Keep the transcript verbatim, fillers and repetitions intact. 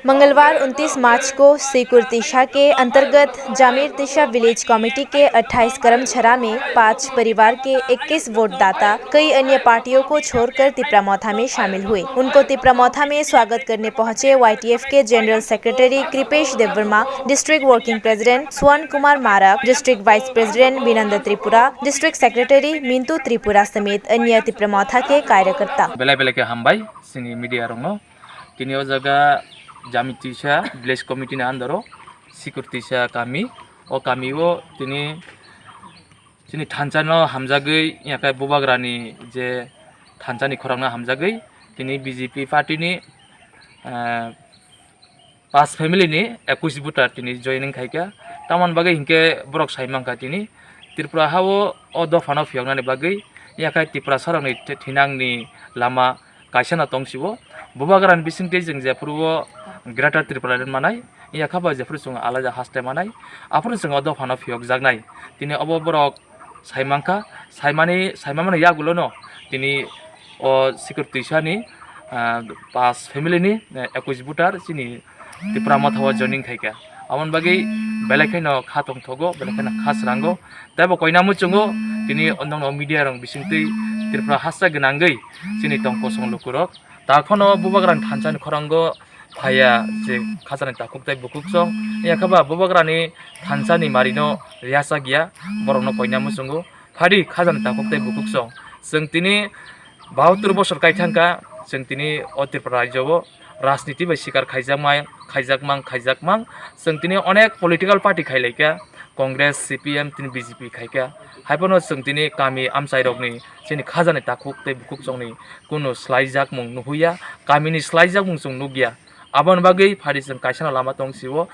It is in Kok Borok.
मंगलवार उनतीस मार्च को सीकुर तीसा के अंतर्गत जामिर तीसा विलेज कमेटी के अट्ठाईस करमझरा में पाँच परिवार के इक्कीस वोट दाता कई अन्य पार्टियों को छोड़कर तिपरा मोथा में शामिल हुए। उनको तिपरा मोथा में स्वागत करने पहुंचे वाईटीएफ के general secretary Kripesh Debbarma, district working president स्वर्ण कुमार मारक, district vice president Vinand Tripura, district secretary Mintu त्रिपुरा समेत अन्य तिपरा मोथा के कार्यकर्ता। Belai belai khe hambai chini media rokno. Tini o jaga Jamitisa village committee ni under o Sikurtisa kami. O kami o tini chini thansa no hamjagwi, yakai Bubagrani je thansa ni khorang no hamjagwi tini B J P party ni, ah, pas family ni ekwis voter tini joining khaikha. Tamoni bagwi hinkhe borok sai mankha tini Tripura ha o, o dopha no phiyoknani bagwi yakhai Tiprasa rokni th-, thinangni lama kaisa no tong sio. Bubagrani bisingtwi chwng jephuru o Greater Tripura Land manai, yakha ba jephuru chwng alaida haste manai, aphuru chwng o dopha no phiyokjaknai. Tini obo borok sai mankha, saimani, saimani yagulo no tini o Sikurtisa ni, ah, pas family ni, eh, ekwis voter chini Tipra Motha o joining khaikha. Aboni bagwi belai kheno kha tongthogo, belai kheno kha srango. Tei bo koina muchungo tini o nokno media rok bisingtwi Tripura hasta gwnangwi chini tong kosong lukurok. Ta khono Bubagrani thansa ni khorango phaiya je khajani takhuk tei bukhuk song. Yakha ba Bubagrani thansa ni mari no riyasa giya, borok no koina muchungo. Phadi khajani takhuk tei bukhuk song. Chwng tini bahattor bosor kai thangkha, chwng tini o Tripura rajyo o rajniti bai sikar khaijakmai, khaijakmang, khaijakmang. Chwng tini onek political party khailaikha, Congress, C P M, tini B J P khaikha. Haiphano chwng tini kami amchairokni chini khajani takhuk tei bukhuk songni kunu slaijakmung nuhuya, kamini slaijakmung chwng nukya. Aboni bagwi phadi chwng kaisano lama tong sio.